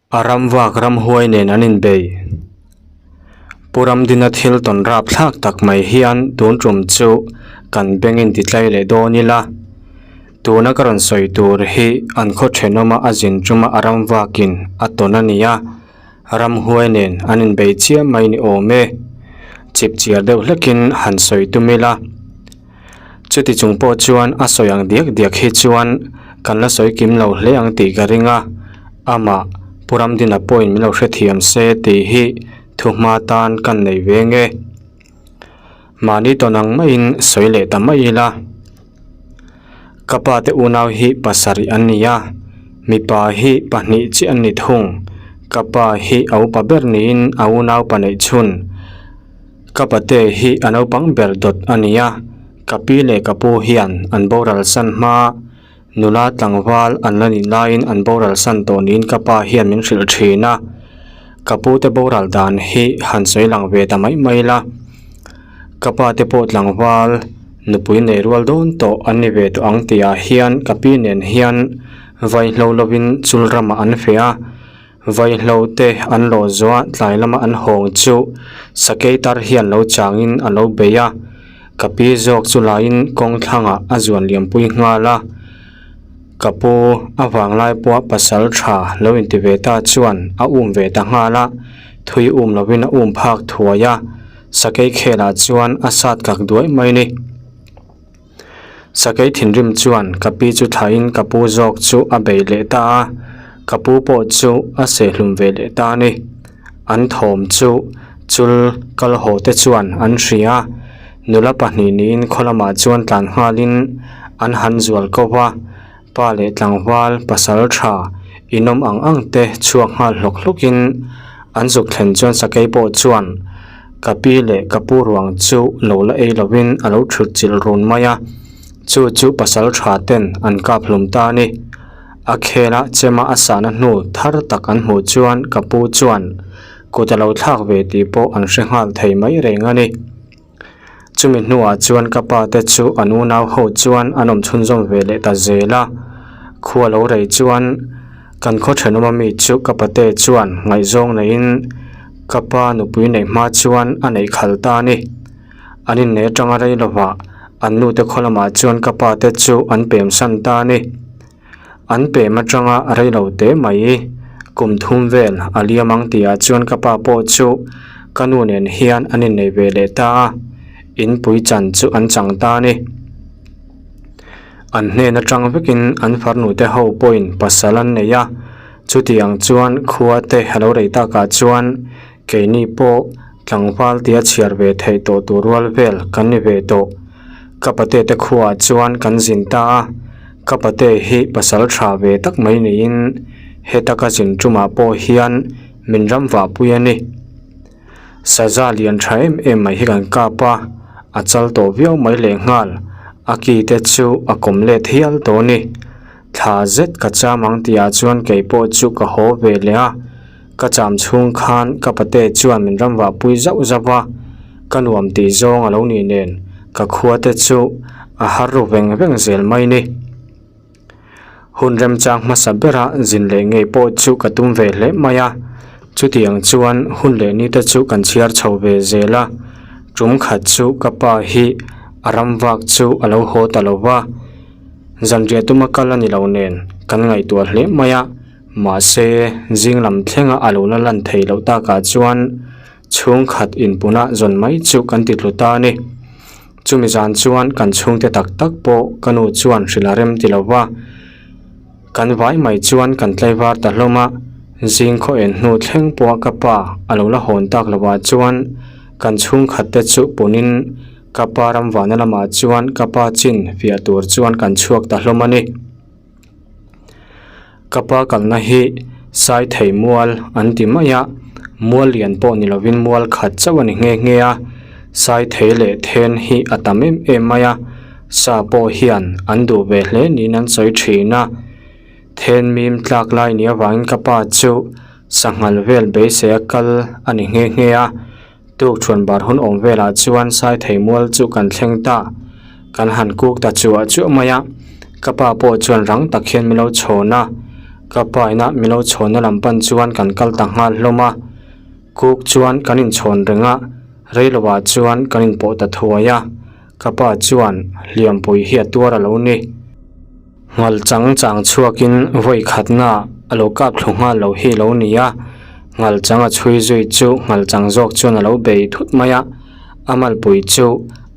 A ramvak ramhuai nen an inbei. Pu Ramdina thil tawn rap thlak tak mai hian tun tum chu kan beng in ti tlai leh dawn ila. Tuna ka rawn sawi tur hi an khaw thenawma a zin tuma a ramvakin a tawn a ni a, ramhuai nen an inbei chiam mai ni awm e. Chipchiar deuh hlekin han sawi tum ila. Chuti chung pawh chuan a sawi ang diak diak hi chuan kan la sawi kim lo hle ang tih ka ring a, amah Pu Ramdina pawhin min lo hrethiam se tih hi thuhma tan kan nei ve nge. Mahni tawn ang maiin sawi leh ta mai ila. Ka pa te unau hi pasarih an ni a, mipa hi pahnih chiah an ni thung. Ka pa hi a upa ber niin a unau pa neih chhun. Ka pate hi a naupang ber dawt a ni a, ka pi leh ka pu hian an boral san hma, nula tlangval an la nih laiin an boral san tawh niin ka pa hian min hrilh thin a. Ka pute boral dan hi han sawi lang ve ta mai mai la. Ka pate pawh tlangval nupui nei rual dawn tawh an ni ve tawh ang tihah hian ka pi nen hian vaihlo lovin chul ramah an feh a. Vaihlo te an lawh zuah tlai lama an hawng chu sakei tar hian lo changin a lo bei a, ka pi zawk chu laiin kawng thlangah a zuan liampui nghal a. Ka pu a vanglai pawha pasal tha lo inti ve ta chuan a um ve ta nghal a, thui um lovin a um phak thuai a, sakei khelah chuan a sat kak duai mai ni. Sakei thinrim chuan ka pi chu thlahin ka pu zawk chu a bei leh ta a, ka pu pawh chu a sehhlum ve leh ta a ni. An thawm chu chul kal haw te chuan an hria a, nula pahnih niin khaw lamah chuan tlan nghalin an han zual ko va, pa leh tlangval pasal tha inawm ang ang te chhuak nghal hlawk hlawkin an zuk thlen chuan sakei pawh chuan ka pi leh ka pu ruang chu lo la ei lovin a lo thut chilh run mai a, chu chu pasal tha ten an kap hlum ta a ni. A khela chema a sahna hnu thar tak an hmuh chuan ka pu chuan kut a lo thlak ve tih pawh an hre nghal thei mai reng a ni. Chumi hnuah chuan ka pa te chu an unau ho chuan an awm chhunzawm ve leh ta zel a, khua lo rei chuan kan khaw thenawm ami chu ka pate chuan ngaihzawng neiin ka pa nupui neih hma chuan a neih khal ta a ni. An inneih atanga rei lovah an nute khaw lamah chuan ka pa te chu an pem san ta a ni. An pem atanga rei lo teh mai. Kum thum vel a liam ang tihah chuan ka pa pawh chu ka nu nen hian an innei ve leh ta a, inpui chan chu an chang ta a ni. An hnen atang vekin an farnu te ho pawhin pasal an nei a, chutiang chuan khua te a lo rei takah chuan keini pawh tlangval tia chhiar ve theih tawh tur rual vel kan ni ve tawh. Ka pate te khuaah chuan kan zin ta a. Ka pate hi pasal tha ve tak mai niin heta ka zin tumah pawh hian min ram vah pui a ni. Saza lian tha em em mai hi kan kap a, a chal tawh viau mai lehnghal, a ki te chu a kawm let hial tawh a ni. Thla zet ka cham ang tihah chuan kei pawh chu ka haw ve leh a, ka cham chhung khan ka pate chuan min ram vah pui zauh zauh a, ka nuam tih zawng a lo nih nen ka khua te chu a har ru veng veng zel mai ni. Hun remchang hmasa bera zin leh ngei pawh chu ka tum ve hle mai a, chutiang chuan hun leh ni te chu kan chhiar chho ve zel a, tum khat chu ka pa hi a ram vak chu a lo haw ta lo va, zanriah tuma kal a ni lo nen kan ngaihtuah hle mai a, mahse zing lam thlenga a lo la lan theih loh takah chuan Chhungkhat inpunah zawn mai chu kan ti tlu ta a ni. Chumi zan chuan kan chhungte tak tak pawh ka nu chuan hrilh a rem ti lo va. Kan vai mai chuan kan tlaivar ta hlawm a, zing khaw en hnu thleng pawha ka pa a lo la hawn tak lovah chuan kan chhungkhat te chu punin ka pa ramvana lamah chuan ka pa chin fiah tur chuan kan chhuak ta hlawm a ni. Ka pa kalna hi Saithei mual an ti mai a, mual lian pawh ni lovin mual khat chauh a ni nghe nghe a, Saithei leh then hi a tam em em mai a, sa pawh hian an duh ve hle niin an sawi thin a, then mim tlak lai ni avangin ka pa chu sanghal vel beisei a kal a ni nghe nghe a. Tuk thuan bar hun awm velah chuan Saithei mual chu kan thleng ta. Kan han kuk ta chuah chuah mai a, ka pa pawh chuan rang tak hian min lo chhawn a. Ka pa ina min lo chhawnna lam pan chuan kan kal ta nghal hlawm a, kuk chuan kan inchhawn reng a, reiloah chuan kan inpawh ta thuai a, ka pa chuan hliampui hi a tuar a lo ni. Nghal chang chang chhuakin vawi khatna a lo kap thlu nghal lo hi a lo ni a, nghal chang a chhui zui chu nghal chang zawk chuan a lo bei thut mai a, a malpui chu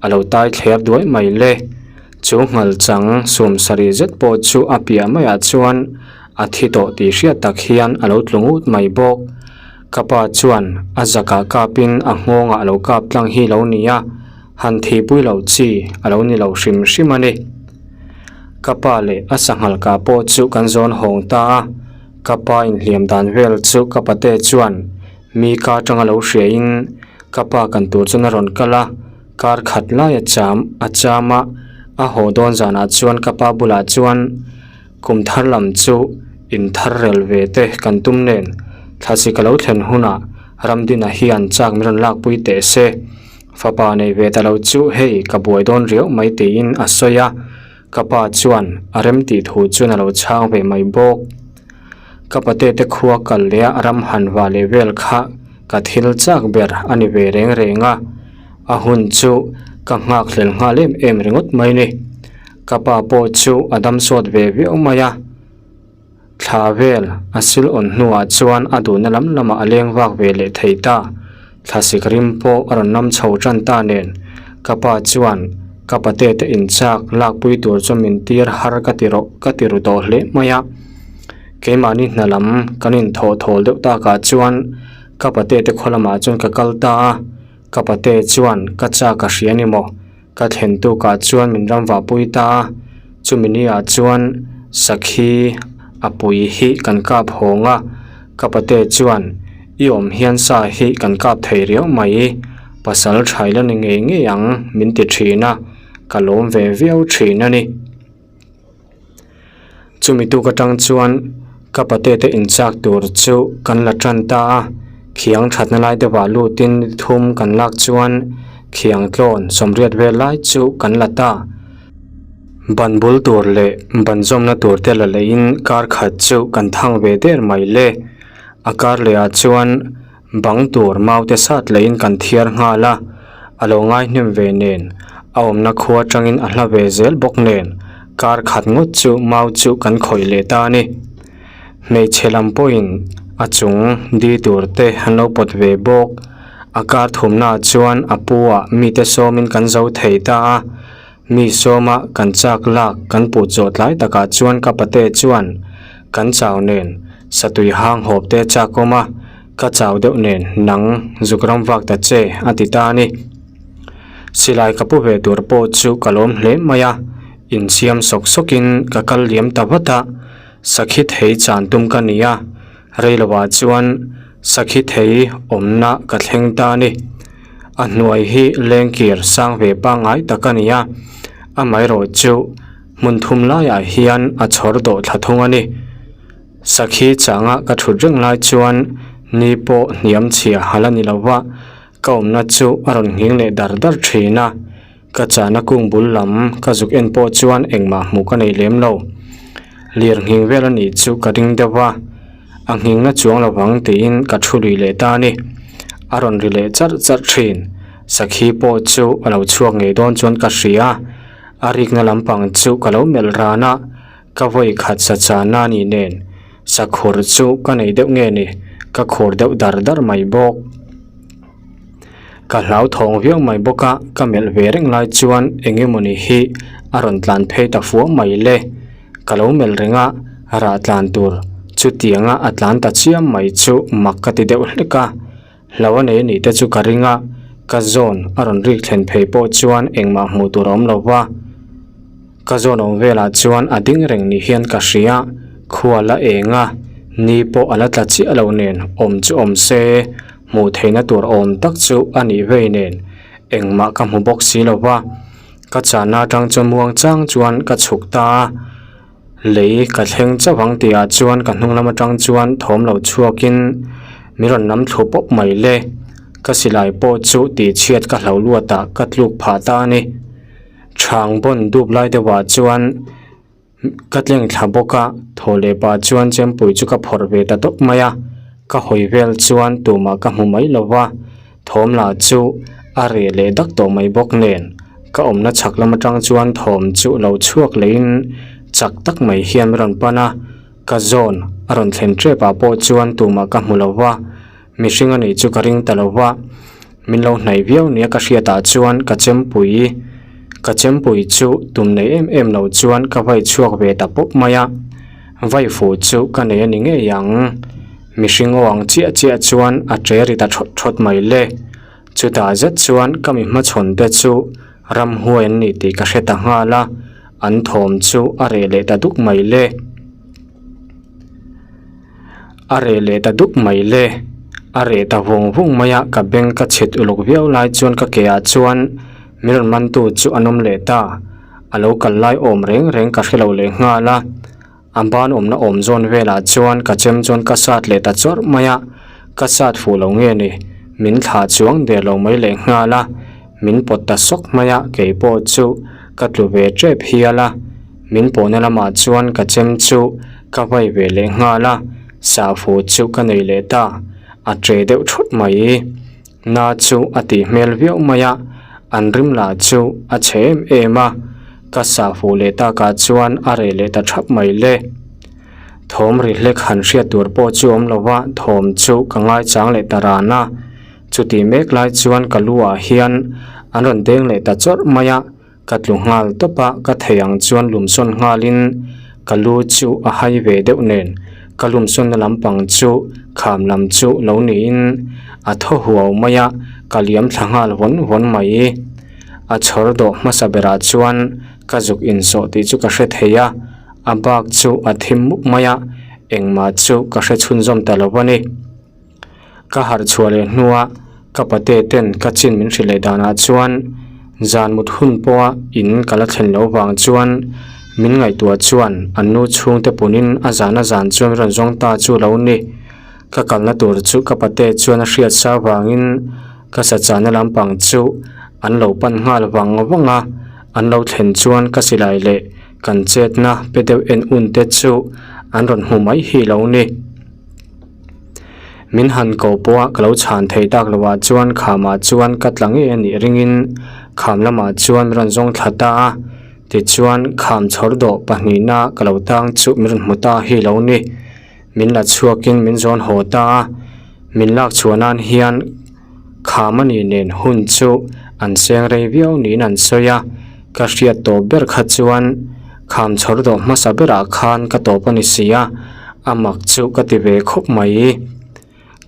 a lo tai thler duai mai le. Chu nghal chang sum sarih zet pawh chu a piah maiah chuan a thi tawh tih hriat tak hian a lo tlu ngut mai bawk. Ka pa chuan a zakah kapin a nghawngah a lo kap tlang hi lo ni a, han thihpui loh chi a lo ni lo hrim hrim a ni. Ka pa leh a sanghal kah pawh chu kan zawn hawng ta a, ka pa inhliam dan vel chu ka pate chuan mi ka atanga lo hriain ka pa kan tur chuan a rawn kal a. Kar khat lai a cham a cham a, a haw dawn zanah chuan ka pa bulah chuan kum thar lam chu in thar rel ve te kan tum nen thlasi ka lo thlen hunah Ramdina hian chak min rawn lakpui teh se, fapa nei ve ta lo chu hei ka buai dawn riau mai tiin a sawi a, ka pa chuan a rem tih thu chuan a lo chhang ve mai bawk. Ka pate te khua kal leh a ram han va leh vel kha ka thil chak ber a ni ve reng reng a, a hun chu ka nghak hlel nghal em em ringawt mai ni. Ka pa pawh chu a dam sawt ve viau mai a, thla vel a sil awn hnuah chuan a duhna lam lamah a leng vak ve leh thei ta. Thlasik rim pawh a rawn nam chho tan ta nen ka pa chuan ka pate te inchak lakpui tur chu min tir har ka ti rawh ka ti ru tawh hle mai a. Keimahni hna lam kan inthawh thawl deuh takah chuan ka pate te khaw lamah chuan ka kal ta a, ka pate chuan ka chak a hria ni maw? Ka thlen tukah chuan min ram vahpui ta a, chumi niah chuan sakhi a pui hi kan kap hawng a, ka pate chuan i awm hian sa hi kan kap thei riau mai, pasal tha ila ni ngei ngei ang min ti thin a, ka lawm ve viau thin a ni. Chumi tuk atang chuan ka pate te inchak tur chu kan la tan ta a, khiang thatna lai deuhah lutin ni thum kan lak chuan khiang tlawn sawmriat vel lai chu kan la ta. Ban bul tur leh ban zawmna tur te la leihin kar khat chu kan thang ve der mai le. A kar lehah chuan Bang tur mau te sat leiin kan thiar nghal a, a lo ngaihnem ve nen, a awmna khua atangin a hla ve zel bawk nen, kar khat ngawt chu mau chu kan khawih leh ta a ni. Hmeichhe lam pawhin a chung di tur te an lo pawt ve bawk. A kar thumnaah chuan a pu ah mite sawmin kan zo thei ta a, Mi sawma kan chak lak kan puh chawh tlai takah chuan ka pate chuan kan chau nen satui hang hawp te chak awm a, ka chau deuh nen nang zuk ram vak ta che a ti ta a ni. Silai ka pu ve tur pawh chu ka lawm hle mai a, insiam sawk sawkin ka kal liam ta vat a, sakhi thei chan tum ka ni a, reiloah chuan sakhi thei awmna ka thleng ta a ni. A hnuai hi lengkir sang ve pangngai tak a ni a, amaherawh chu hmun thum laiah hian a chhawr dawh thla thung a ni. Sakhi changa ka thut reng lai chuan ni pawh hniam chhia hal a ni lo va, ka awmna chu a rawn nghing leh dar dar thin a, ka chahna kung bul lam ka zuk en pawh chuan engmah hmuh ka nei lem lo. Lir nghing vel a nih chu ka ring deuh va. A nghing na chuang lo vang tiin ka thu lui leh ta a ni. A rawn ri leh charh charh thin. Sakhi pawh chu a lo chhuak ngei dawn chuan ka hria. A rikna lampang chu ka lo melh ran a, ka vawi khat sa chana ni nen sakhur chu ka nei deuh nge ni, ka khur deuh dar dar mai bawk. Ka hlauthawng viau mai bawk a, ka melh ve reng lai chuan eng emawni hi a rawn tlan phei ta fuau mai le. Ka lo melh reng a, rah tlan tur chutianga a tlan ta chiam mai chu mak ka ti deuh hlek a. Hlo a nei a nih te chu ka ring a, ka zawn a rawn rik thlen phei pawh chuan engmah hmuh tur a awm lo va. Ka zawn awm velah chuan a ding reng ni hian ka hria, khua la eng a, ni pawh a la tla chiah lo nen awm chu awm se, hmuh theihna tur awm tak chu a nih vei nen engmah ka hmu bawk si lo va. Ka chahna atang chuan muang chang chuan ka chhuk ta a, lei ka thleng chauh ang tihah chuan ka hnung lam atang chuan thawm lo chhuakin min rawn nam thlu pawp mai le. Ka silai pawh chu tihchhiat ka hlo luatah ka tluk phah ta a ni. Chhang bawn dup lai deuhah chuan. Ka tleng thla bawk a, thaw leh pah chuan chempui chu ka phawrh ve ta tawp mai a, ka hawi vel chuan tumah ka hmu mai lo va, thawm lah chu a reh leh dak tawh mai bawk nen, ka awmna chhak lam atang chuan thawm chu lo chhuak lehin chak tak mai hian min rawn pan a, ka zawn a rawn thlen tep ah pawh chuan tumah ka hmu lo va. Mihring a nih chu ka ring ta lo va, min lo hnaih viau nia ka hriatah chuan ka chempui ka chempui chu tum nei em em lo chuan ka vai chhuak ve ta pawp mai a, vai fu chu ka nei a ni ngei ang. Mihring aw ang chiah chiah chuan a ṭe ri ta ṭhawt ṭhawt mai le. Chutah zet chuan ka mi hmachhawn te chu ramhuai an ni tih ka hre ta nghal a, an thawm chu a reh leh ta duk mai le. A reh leh ta dup mai le. A reh ta vung vung mai a, ka beng ka chhit uluk viau lai chuan ka ke ah chuan min rawn man tu chu an awm leh ta. A lo kal lai awm reng reng ka hre lo leh nghal a. A ban awmna awm zawn velah chuan ka chem chuan ka sat leh ta chawrh mai a, ka sat fuh lo nge ni, min thlah chuang der lo mai leh nghal a, min pawt ta sawk mai a, kei pawh chu ka tlu ve tep hial a. Min pawhna lamah chuan ka chem chu ka vai ve leh nghal a, sahfu chu ka nei leh ta, a tre deuh thut mai. Na chu a tih hmel viau mai a, an rim lah chu a chhe em em a, ka sahfu leh takah chuan a reh leh ta thap mai le. Thawm ri hlek han hriat tur pawh chu awm lo va, thawm chu ka ngaichang leh ta ran a, chutih mek lai chuan ka lu ah hian an rawn deng leh ta chawrh mai a. Ka tlu nghal tawp a, ka thei ang chuan lumsawn nghalin ka lu chu a hai ve deuh nen ka lumsawnna lampang chu kham lam chu lo niin a thaw huau mai a, ka liam thla nghal vawn vawn mai. A chhawr dawh hmasa berah chuan ka zuk insawh tih chu ka hre thei a, a bak chu a thim mup mai a, engmah chu ka hre chhunzawm ta lo a ni. Ka harh chhuah leh hnua ka pate ten ka chin min hrilh leh danah chuan zan mut hun pawha in ka la thlen loh vang chuan min ngaihtuah chuan an nu chhungte punin a zan a zan chuan rawn zawng ta chu lo ni. Ka kalna tur chu ka pate chuan a hriat sa vangin ka sachahna lampang chu an lo pan nghal vang vang a, an lo thlen chuan ka silai leh kan chetna pe deuh en un te chu an rawn hmu mai hi lo ni. Min han ko pawh a ka lo chhan thei tak loh ah chuan khamah chuan ka tla ngei a nih ringin kham lamah chuan min rawn zawng thla ta a, tichuan kham chhawr dawh pahnihna ka lo tang chu min rawn hmu ta hi lo ni. Min la chhuakin min zawn haw ta a, min lak chhuah nan hian kham a nih nen hun chu an seng rei viau niin an sawi a, ka hriat tawp ber kha chuan kham chhawr dawh hmasa berah khan ka tawp a ni si a, a mak chu ka ti ve khawp mai.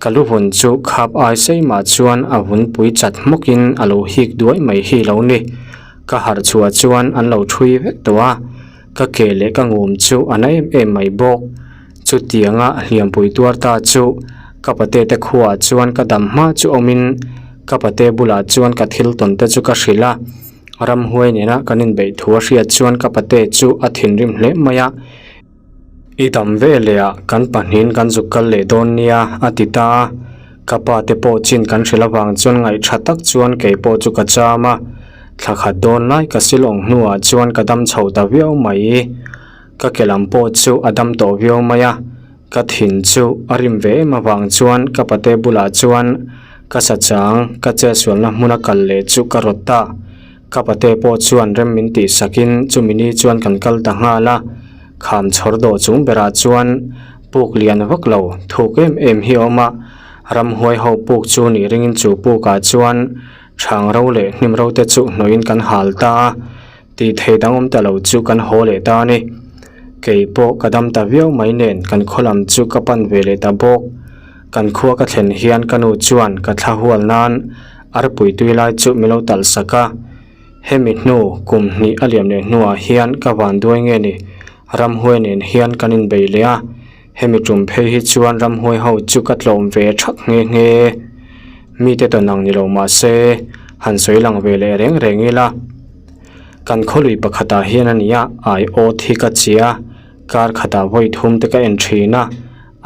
Ka lu vun chu khap ai sei mah chuan a vun pui chat hmawkin a lo hik duai mai hi lo ni. Ka harh chhuah chuan an lo thui vek tawh a, ka ke leh ka ngum chu a na em em mai bawk. Chutianga hliampui tuar ta chu ka pate te khuaah chuan ka dam hma chu awmin ka pate bulah chuan ka thil tawn te chu ka hrilh a, ramhuai nena kan inbeih thu a hriat chuan ka pate chu a thinrim hle mai a. I dam ve leh ah kan pahnihin kan zuk kal leh dawn nia a ti ta a, ka pa te pawh chin kan hrilh avang chuan ngaihṭha tak chuan kei pawh chu ka cham a, thla khat dawn lai ka silawng hnuah chuan ka dam chho ta viau mai. Ka ke lam pawh chu a dam tawh viau mai a, ka thin chu a rim ve em avang chuan ka pate bulah chuan ka sachang ka chetsualna hmuna kal leh chu ka rawt ta. Ka pate pawh chuan rem min tih sakin chumi ni chuan kan kal ta nghal a, kham chhawr dawh chung berah chuan puk lian vak lo thuk em em hi a awm a, ramhuai ho puk chu nih ringin chu pukah chuan chhang ro leh hnim ro te chu hnawhin kan hal ta a. Tih thei dang awm ta lo chu kan haw leh ta a ni. Kei pawh ka dam ta viau mai nen kan khaw lam chu ka pan ve leh ta bawk. Kan khua ka thlen hian ka nu chuan ka thla hual nan arpui tui lai chu min lo talh sak a. Hemi hnu kum hnih a liam leh hnuah hian ka van duai nge ni ramhuai nen hian kan inbei leh a. Hemi tum phei hi chuan ramhuai ho chu ka tlawm ve thak nghe nghe. Mite tawn ang ni lo mah se han sawi lang ve leh reng reng ila. Kan khawlui pakhatah hian a nia ai awt hi ka chia kar khatah vawi thum te ka en thin a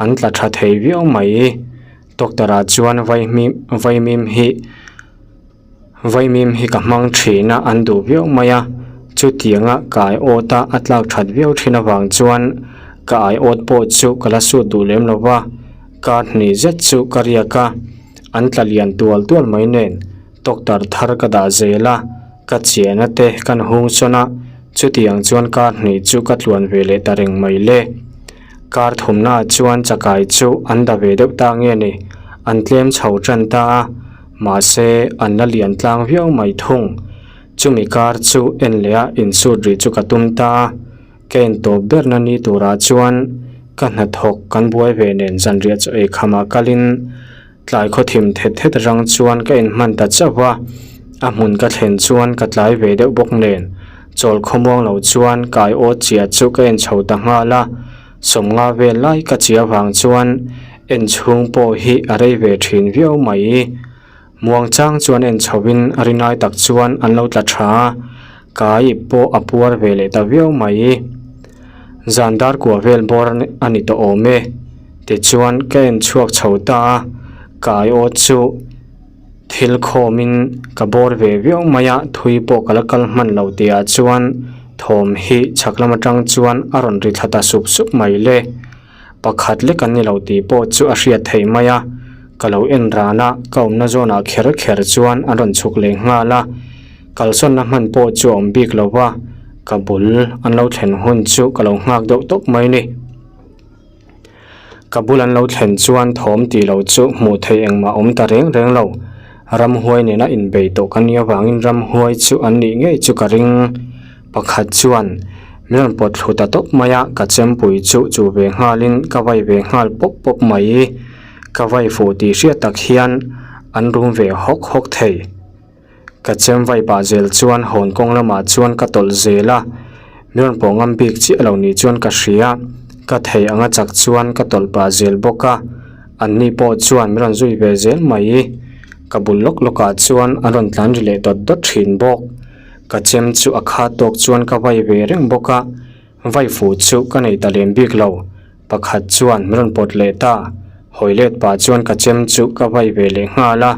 an tla tha thei viau mai doctor ah chuan vaimim vaimim hi vaimim hi ka hmang thin a an duh viau mai a. Chutianga ka aiawt a a tlak that viau thin avang chuan ka aiawt pawh chu ka la sut duh lem lo va, kar hnih zet chu ka riak a, an tla lian tual tual mai nen tawktar thar ka dah zel a, ka chiahna te kan hung sawn a, chutiang chuan kar hnih chu ka tluan ve leh ta reng mai le. Kar thumnaah chuan chakai chu an da ve deuh ta nge ni, an tlem chho tan ta a, mahse an la lian tlang viau mai thung. Chumi kar chu en leh a insut rih chu ka tum ta a, ka en tawp berna ni turah chuan ka hnathawk kan buai ve nen zanriah chaw ei khamah kalin tlai khawthim thet thet rang chuan ka en hman ta chauh a, a hmun ka thlen chuan ka tlai ve deuh bawk nen chawl khawmuang lo chuan kai aw chiah chu ka en chho ta nghal a, sawmnga vel lai ka chiah vang chuan en chhung pawh hi a rei ve thin viau mai. Muangchang chuan en chhoin a rinai tak chuan an lo tla tha a, kai pawh a puar ve leh ta viau mai. Zan dar kua vel bawr a ni tawh awm e. Tichuan ka en chhuak chho ta a, kai aw chu thil khawmin ka bawr ve viau mai a, thui pawh ka la kal hman lo tihah chuan thawm hi chhak lam atang chuan a rawn ri thla ta sup sup mai le. Pakhat lek an ni lo tih pawh chu a hriat theih mai a, ka lo en ran a, ka awmna zawnah kher kher chuan an rawn chhuk leh nghal a, kalsawnna hman pawh chu a awm bik lo va, ka bul an lo thlen hun chu ka lo nghak deuh tawp mai ni. Ka bul an lo thlen chuan thawm tih lo chu hmuh theih engmah awm ta reng reng lo, ramhuai nena inbei tawh ka nia vangin ramhuai chu an nih ngei chu ka ring. Pakhat chuan min rawn pawt thlu ta tawp mai a, ka chempui chu chu ve nghalin ka vai ve nghal pawp pawp mai. Ka vai fuh tih hriat tak hian an rum ve hawk hawk thei. Ka chem vai pah zel chuan hawn kawng lamah chuan ka tawlh zel a, min rawn pawh ngam bik chiah lo ni chuan ka hria. Ka thei anga chak chuan ka tawlh pah zel bawk a, anni pawh chuan min rawn zui ve zel mai. Ka bul lawk lawkah chuan an rawn tlan ri leh dawt dawt thin bawk. Ka chem chu a kha tawk chuan ka vai ve reng bawk a, vai fu chu ka nei ta lem bik lo. Pakhat chuan min rawn pawt leh ta, hawi let pah chuan ka chem chu ka vai ve leh nghal a,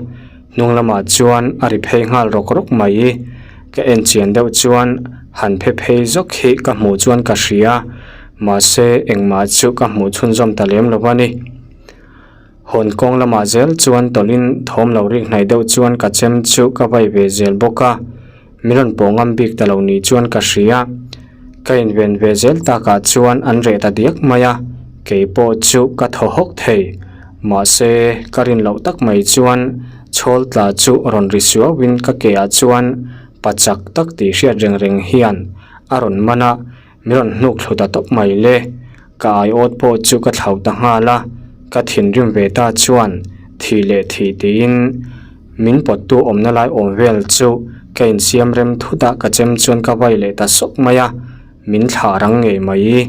hnung lamah chuan a ri phei nghal rawk rawk mai. Ka en chian deuh chuan han phe phei zawk hi ka hmuh chuan ka hria, mahse engmah chu ka hmuh chhunzawm ta lem lo a ni. Hawn kawng lamah zel chuan tawlhin thawm lo rik hnaih deuh chuan ka chem chu ka vai ve zel bawk a, min rawn pawh ngam bik ta lo ni chuan ka hria. Ka inven ve zel takah chuan an reh ta diak mai a, kei pawh chu ka thaw hawk thei. Mahse, ka rin loh tak mai chuan chhawl tla chu rawn ri suauin ka keah chuan pa chak tak tih hriat reng reng hian a rawn man a, Min rawn hnuk thlu ta tawp mai le. Ka aiawt pawh chu ka thlauh ta nghal a, ka thinrim ve ta chuan thih leh thih tiin min pawttu awmna lai awm vel chu ka insiam rem thut a, ka chem chuan ka vai leh ta sawk mai a, min thlah rang ngei mai.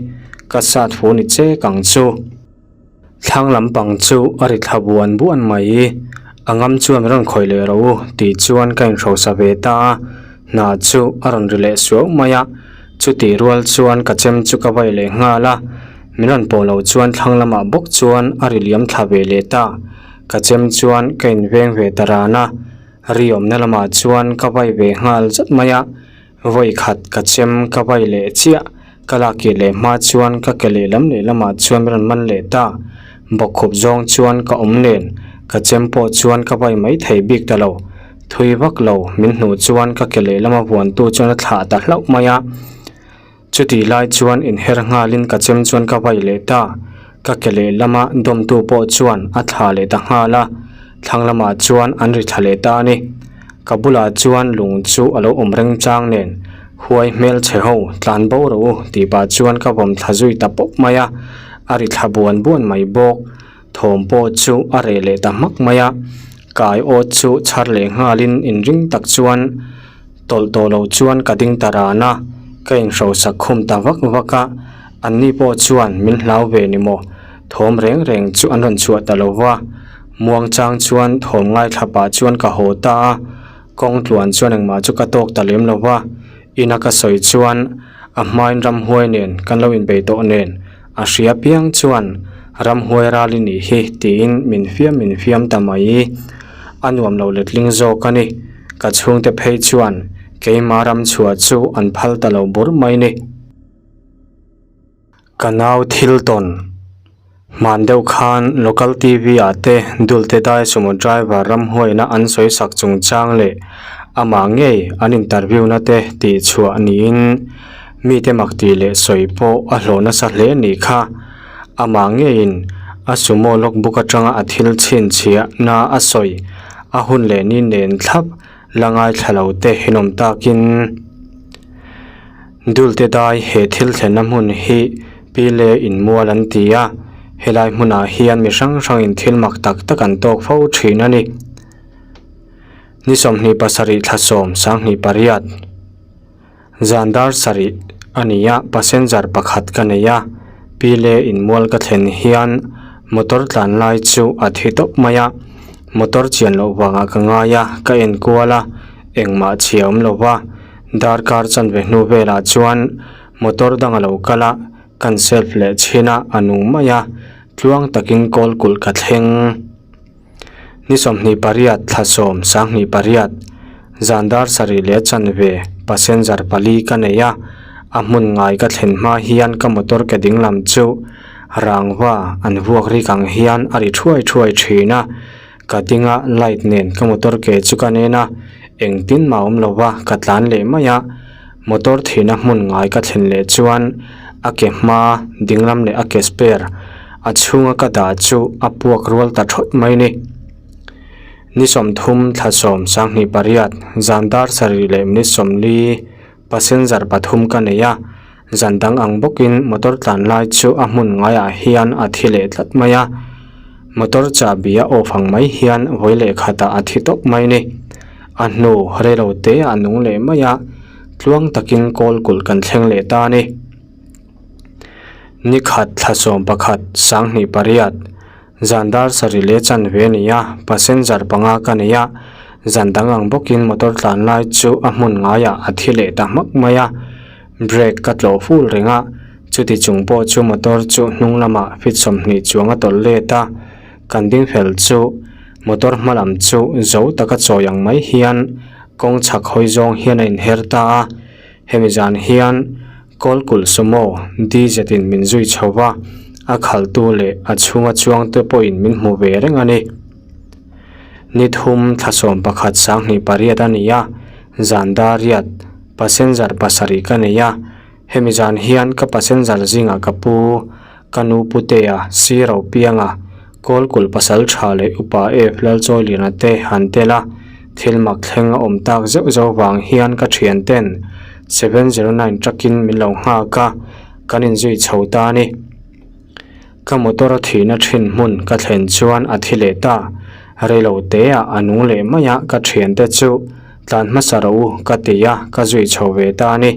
Ka sat fu ni chek ang chu. Thlang lampang chu a ri thla buan buan mai. A ngam chuan rawn khawih leh rawh u tih chuan ka inhrosa ve ta a, hna chu a rawn ri leh suau mai a. Chutih rual chuan ka chem chu ka vai leh nghal a, min rawn pawh loh chuan thlang lamah bawk chuan a ri liam thla ve leh ta. Ka chem chuan ka inveng ve ta ran a, ri awmna lamah chuan ka vai ve nghal zat mai a. Vawi khat ka chem ka vai leh chiah, ka lak kir leh hma chuan ka ke lehlam lehlamah chuan min rawn man leh ta. Bawkkhup zawng chuan ka awm nen, ka chem pawh chuan ka vai mai thei bik ta lo. Thui vak lo min hnuh chuan ka ke lehlama vuantu chuan a thlah ta hlauh mai a. Chutih lai chuan inher nghalin ka chem chuan ka vai leh ta. Ka ke lehlama dawmtu pawh chuan a thlah leh ta nghal a, thlang lamah chuan an ri thla leh ta a ni. Ka bulah chuan lung chu a lo awm reng chang nen, Huai hmel chhe ho, tlan bo rawh u tih pah chuan ka vawm thla zui ta pawp mai a, a ri thla buan buan mai bawk. Thawm pawh chu a reh leh ta hmak mai a, kai awt chu chhar leh nghalin inring tak chuan tawlh tawh lo chuan ka ding ta ran a, ka inhrosak khum ta vak vak a, anni pawh chuan min hlau ve ni maw? Thawm reng reng chu an rawn chhuah ta lo va, muangchang chuan thawm ngaithla pah chuan ka haw ta a, kawng tluan chuan engmah chu ka tawk ta lem lo va, ina ka sawi chuan a hmain ramhuai nen kan lo inbei tawh nen a hria piang chuan ramhuai ral i nih hi tiin min fiam min fiam ta mai. A nuam lo letling zawk a ni. Ka chhungte phei chuan. Keima ram chhuah chu an phal ta lo bur mai ni. Ka nau thil tawn hman deuh khan local TV ah te Dulte Dai sumo driver ramhuaina an sawi sak chungchang leh amah ngei an interview na te tih chhuah niin mite mak tih leh sawi pawh a hlawh nasa hle nih kha. Amah ngeiin a sumo logbook atanga a thil chhinchhiah na a sawi a hun leh ni nen thlap La ngaithla lo te hinawm takin Dulte dai he thil thlenna hmun hi Pile inmual an ti a, helai hmunah hian mi hrang hrangin thil mak tak tak an tawk fo thin a ni. Ni 27 thla sawm 28. Zan dar sarih a ni a, passenger pakhat ka nei a, Pile inmual ka thlen hian motor tlan lai chu a thi tawp mai a, motor chian loh vangah ka ngai a, ka en kual a, engmah chhia awm lo va, darkar chanve hnu velah chuan motor dang a lo kal a, kan self leh chhin a, a nung mai a, tluang takin kawl kulh ka thleng. Ni 28 thla sawm 28 zan dar sarih leh chanve passenger pali ka nei a, a hmun ngai ka thlen hma hian ka motor ke ding lam chu rangva an vuak rik ang hian a ri thuai thuai thin a, ka dinga light nen ka motor ke chu ka nen a, engtin mah awm lova ka tlan leh mai a, motor thihna hmun ngai ka thlen leh chuan a ke hma dinglam leh a ke spare A chhunga ka dah chu a puak rual ta thawt mai ni. Ni 30 thla sawm 28 zan dar sarih leh minute 40 passenger pathum ka nei a, zan dang ang bawkin motor tlan lai chu a hmun ngaiah hian a thi leh tlat mai a. Motor chahbi a off ang mai hian vawi leh khatah a thi tawp mai ni. A hnu reilo te a nung leh mai a, tluang takin kawl kulh kan thleng leh ta a ni. Ni khat thla 11 28 zan dar sarih leh chanve a ni a, passenger panga ka nei a, zan dang ang bawkin motor tlan lai chu a hmun ngaiah a thi leh ta hmak mai a, brake ka tlawh ful reng a, chuti chung pawh chu motor chu hnung lamah feet 20 chuang a tawlh let a, kan ding fel chu motor hma lam chu zo taka chawi ang mai hian kawng chhak hawi zawng hian a inher ta a, hemi zan hian. Kawlkulh Sumo DZ in min zui chho va, a khaltu leh a chhunga chuangte pawhin min hmu ve reng a ni. Ni thum thla 11 28 a ni a, zan dar riat passenger pasarih ka nei a, hemi zan hian ka passenger zingah ka pu, ka nu Putea, Siro Pianga, Kawlkulh pasal tha leh upa F Lalchawiliana te han tel a, thil mak thleng a awm tak zeuh zeuh vang hian ka thian ten 709 truck-in min lo nghak a, kan inzui chho ta a ni. Ka motor a thihna thin hmun ka thlen chuan a thi leh ta, reilo teah a nung leh mai a ka thiante chu tlan hmasa rawh u ka ti a, ka zui chho ve ta a ni.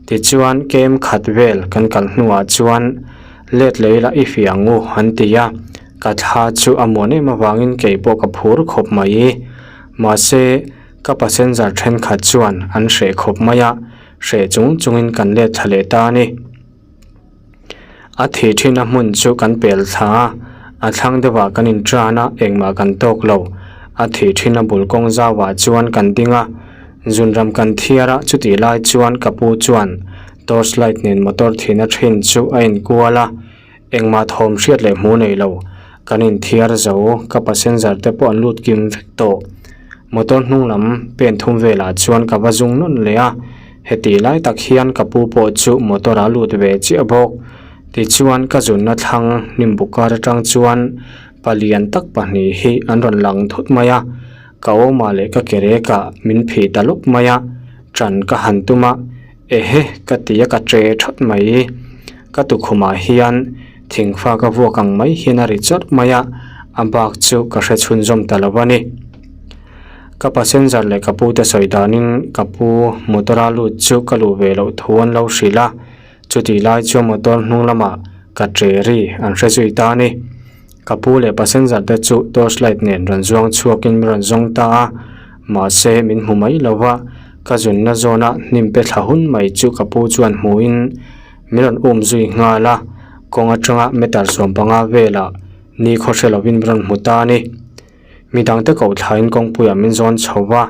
Tichuan kem khat vel kan kal hnuah chuan Let leh ila i fiah ang u an ti a, ka thla chu a muan em avangin kei pawh ka phur khawp mai. Mahse, ka passenger thenkhat chuan an hreh khawp mai a, hreh chung chungin kan let thla leh ta a ni. A thih thin a hmun chu kan pel thla a, a thlang deuhah kan intan a, engmah kan tawk lo. A thih thin a bul kawng zauah chuan kan ding a, zunram kan thiar a, chutih lai chuan ka pu chuan Torch light nen motor thihna thin chu a inkual a, engmah thawm hriat leh hmuh nei lo. Kan inthiar zo, ka passenger te pawh an lut kim vek tawh. Motor hnung lam pen thum velah chuan ka va zung nawn leh a, heti lai tak hian ka pu pawh chu motor a lut ve chiah bawk. Tichuan ka zunna thlang hnim buk kar atang chuan palian tak pahnih hi an rawn lang thut mai a, ka awmah leh ka ke rekah min phih ta lawp mai a, ṭan ka han tum a. Ehe, ka ti a ka ṭe ṭhawt mai. Ka tukhumah hian thingfa ka vuak ang mai hian a ri chawrh mai a, a bak chu ka hre chhunzawm ta lo a ni. Ka passenger leh ka pute sawi danin ka pu motor a lut chu ka luh ve loh thu an lo hrilh a, chutih lai chuan motor hnung lamah ka ṭe ri an hre zui ta a ni. Ka pu leh passenger te chu torch light nen rawn zuang chhuakin min rawn zawng ta a, mahse min hmu mai lo va, ka zunna zawna hnim pe thla hun mai chu ka pu chuan hmuhin min rawn um zui nghal a, kawng atanga meter 15 velah ni khaw hre lovin min rawn hmu ta a ni. Midangte koh thlain kawngpuiah min zawn chho va.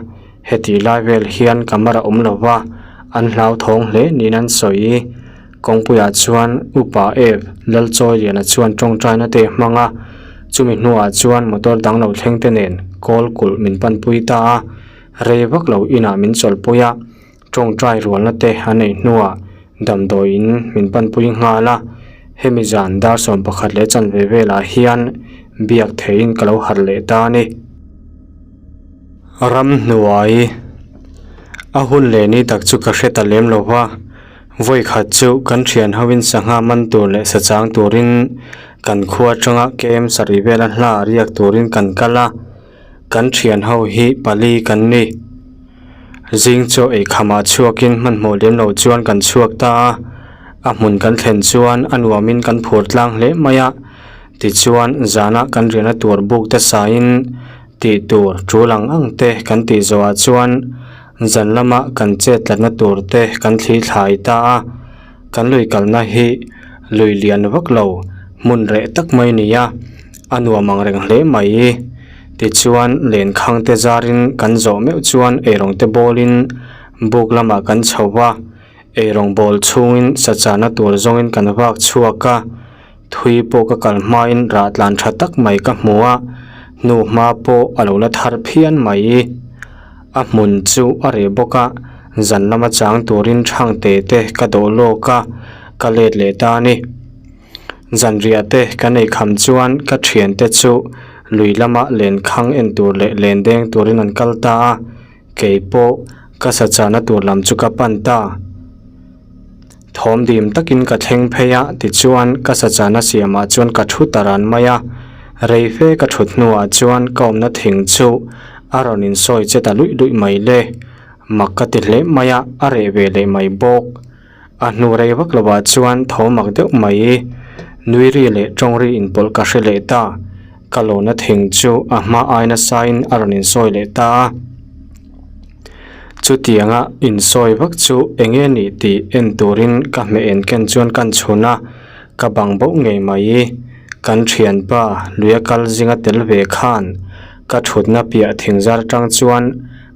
Hetih lai vel hian camera awm lo va, an hlauthawng hle niin an sawi. Kawngpuiah chuan Upa Ev Lalchawiliana chuan tawngtaina te a hmang a, chumi hnuah chuan motor dang lo thleng te nen kawl kulh min panpui ta a, rei vak lo inah min chawlhpui a, tawngtai rualna te an ei hnuah damdawiin min panpui nghal a, hemi zan dar 11 leh chanve velah hian biak theihin ka lo harh leh ta a ni. Ramhnuai a hun leh ni tak chu ka hre ta lem lo va, vawi khat chu kan thian hoin sangha man tur leh sa chang turin kan khua atanga kem sarih vela hla riak turin kan kal a, kan thian ho hi pali kan ni. Zing chaw ei khamah chhuakin hmanhmawh lem lo chuan kan chhuak ta a, a hmun kan thlen chuan a nuamin kan phur tlang hle mai a, tichuan zana kan riahna tur buk te sain Tih tur tul ang ang te kan tih zawhah chuan zan lama kan chet tlatna tur te kan thli thlai ta a, kan lui kalna hi lui lian vak lo hmun reh tak mai ni a, a nuam ang reng hle mai. Tichuan lenkhang te zarin kan zawh meuh chuan eirawng te bawlin buk lamah kan chho va, eirawng bawl chhungin sachana tur zawngin kan vak chhuak a. Thui pawh ka kal hmain rah tlan tha tak mai ka hmu a, hnu hma pawh a lo la thar phian mai. A hmun chu a reh bawk a, zan lama chang turin thang te te ka dawh lawk a, ka let leh ta a ni. Zanriah te kan ei kham chuan ka thiante chu lui lama lenkhang en tur leh len deng turin an kal ta a, kei pawh ka sa chahna tur lam chu ka pan ta. Thawm dim takin ka thleng phei a, tichuan ka sachana siamah chuan ka thu ta ran mai a. Rei fe ka thut hnuah chuan ka awmna thing chu a rawn insawi che ta luih luih mai le. Mak ka ti hle mai a, a reh ve leh mai bawk. A hnu rei vak lovah chuan tho mak deuh mai. Nui ri leh tawng ri inpawlh ka hre leh ta. Ka lawna thing chu a hma ai nasain a rawn insawi leh ta a. Chutianga insawi vak chu eng nge nih tih en turin ka hmeh en ken chuan kan chhun a, ka bang bauh ngei mai. Kan thianpa luia kal zinga tel ve khan ka thutna piah thingzar atang chuan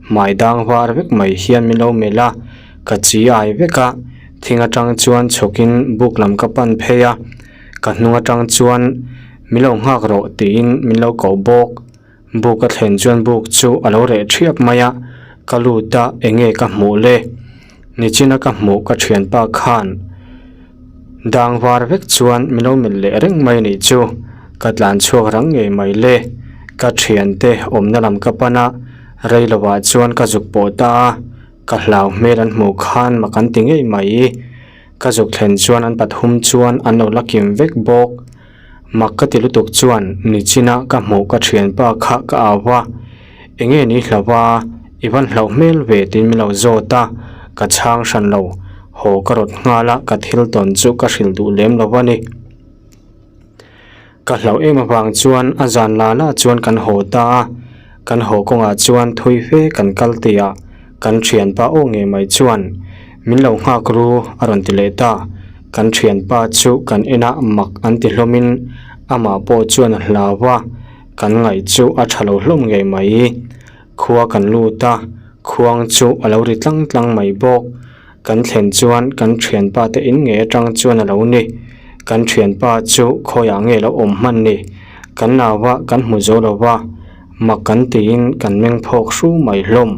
hmai dang var vek mai hian min lo melh a, ka chi ai vek a, thing atang chuan chhawkin buk lam ka pan phei a, ka hnung atang chuan min lo nghak rawh tiin min lo koh bawk. Buk a thlen chuan buk chu a lo reh thiap mai a, ka lut a enge ka hmuh le? Nichina ka hmuh ka thianpa khan dang var vek chuan min lo melh leh reng mai anih chu, ka tlan chhuak rang ngei mai le. Ka thiante awmna lam ka pan a, rei lovah chuan ka zuk pawh ta a, ka hlau hmel an hmuh khan mak an ti ngei mai. Ka zuk thlen chuan an pathum chuan an lo la kim vek bawk. Mak ka ti lutuk chuan nichina ka hmuh ka thianpa kha ka au va, Enge ni hlauh va, i van hlauh hmel ve tiin min lo zawt a, ka chhang hran lo, haw ka rawt nghal a, ka thil tawn chu ka hrilh duh lem lo a ni. Ka hlauh em avang chuan a zan la la chuan kan haw ta a, kan haw kawngah chuan thui fe kan kal tihah kan thianpa aw ngei mai chuan min lo nghak ru a rawn ti leh ta. Kan thianpa chu kan inah mak an ti hlawmin amah pawh chuan a hlau a, kan ngaih chu a tha lo hlawm ngei mai. Khua kan lut a, khuang chu a lo ri tlang tlang mai bawk. Kan thlen chuan kan thianpa te in ngei atang chuan a lo ni. Kan thianpa chu khawiah nge lo awm hman ni? Kan nau a, kan hmu zo lo va, mak kan tiin kan meng phawk hru mai hlawm.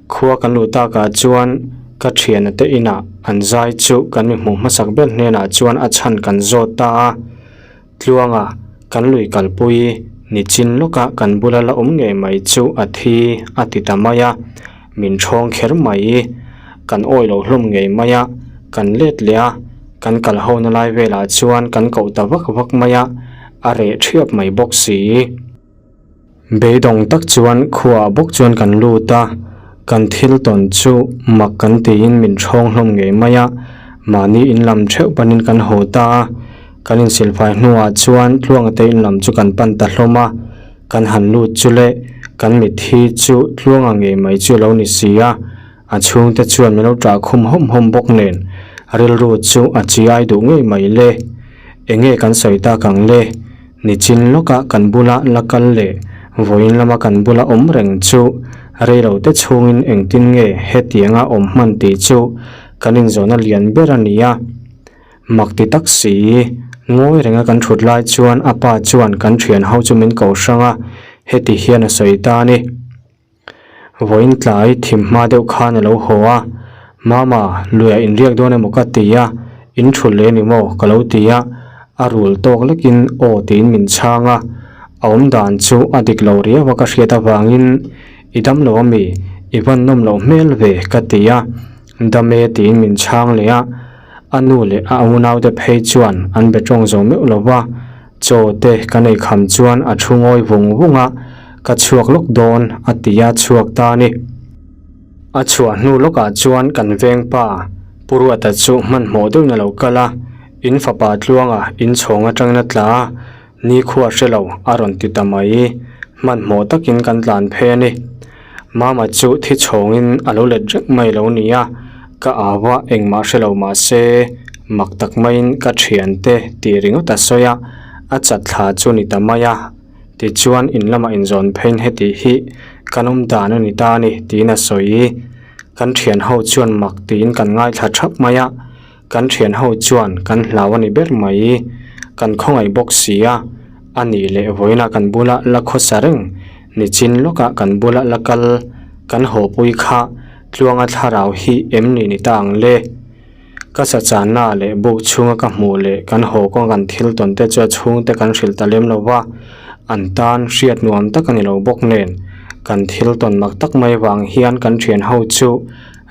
Khua kan luh takah chuan ka thiana te inah an zai chu kan mi hmuh hmasak ber hnenah chuan a chhan kan zawt ta a. Tluanga kan lui kalpui nichin lawka kan bula la awm ngei mai chu a thi a ti ta mai a, min thawng kher mai. Kan awi lo hlawm ngei mai a, kan let leh a, kan kal hona lai velah chuan kan koh ta vak vak mai a, a reh thiap mai bawk si. Beidawng tak chuan khuaah bawk chuan kan lut a, kan thil tawn chu mak kan tiin min thawng hlawm ngei mai a, mahni in lam theuh panin kan haw ta a, kan insilfai hnuah chuan Tluangate in lam chu kan pan ta hlawm a, kan han lut chu le kan mitthi chu Tluanga ngei mai chu a lo ni si a, a chhungte chuan min lo ṭah khum hawm hawm bawk nen rilru chu a chiai duh ngei mai le, enge kan sawi tak ang le? Nichin lawka kan bula la kal leh vawiin lama kan bula awm reng chu Reilo te chhungin engtin nge hetianga awm hman tih chu kan inzawhna lian ber a ni a. Mak ti tak si, ngawi renga kan thut lai chuan a pa chuan kan thian ho chu min ko hrang a, heti hian a sawi ta a ni. Vawiin tlai thim hma deuh khan a lo haw a, Mama, luiah inriak dawn emaw ka ti a, in thul leh ni maw ka lo ti a, a rul tawk lekin aw tiin min chhang a, a awm dan chu a dik lo riau a ka hriat avangin i dam lo ami, i van nawm loh hmel ve ka ti a, dam e tiin min chhang leh a, a nu leh a unaute phei chuan an be tawng zo meuh lo va. Chaw te kan ei kham chuan a thu ngawi vung vung a, ka chhuak lawk dawn a ti a chhuak ta a ni. A chhuah hnu lawkah chuan kan veng pa Pu Ruata chu hmanhmawh deuhin a lo kal a, in fapa Tluanga inchhawng atangin a tla a, nikhua hre lo a rawn ti ta mai. Hmanhmawh takin kan tlan phei a ni. Mama chu thi chhawngin a lo let reng mai lo ni a, ka au a engmah hre lo mah se mak tak maiin ka thiante tih ringawt a sawi a, a chat thla chu ni ta mai a, tichuan in lamah inzawn pheiin heti hi kan awm dan a ni ta a ni tiin a sawi. Kan thian ho chuan mak tiin kan ngaithla thap mai a, Kan thian ho chuan kan hlau a ni ber mai. Kan khawngaih bawk si a, a nih leh vawiinah kan bula la khawsa reng, nichin lawkah kan bula la kal, kan hawpui kha Tluanga thlarau hi em ni ni ta ang le? Ka sachanna leh buk chhunga ka hmuh leh kan haw kawng kan thil tawn te chu a chhungte kan hrilh ta lem lo va, an tan hriat nuam tak a ni lo bawk nen, kan thil tawn mak tak mai vang hian kan thian ho chu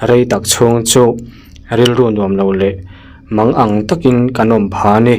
rei tak chhung chu rilru nuam lo leh mang ang takin kan awm pha a ni.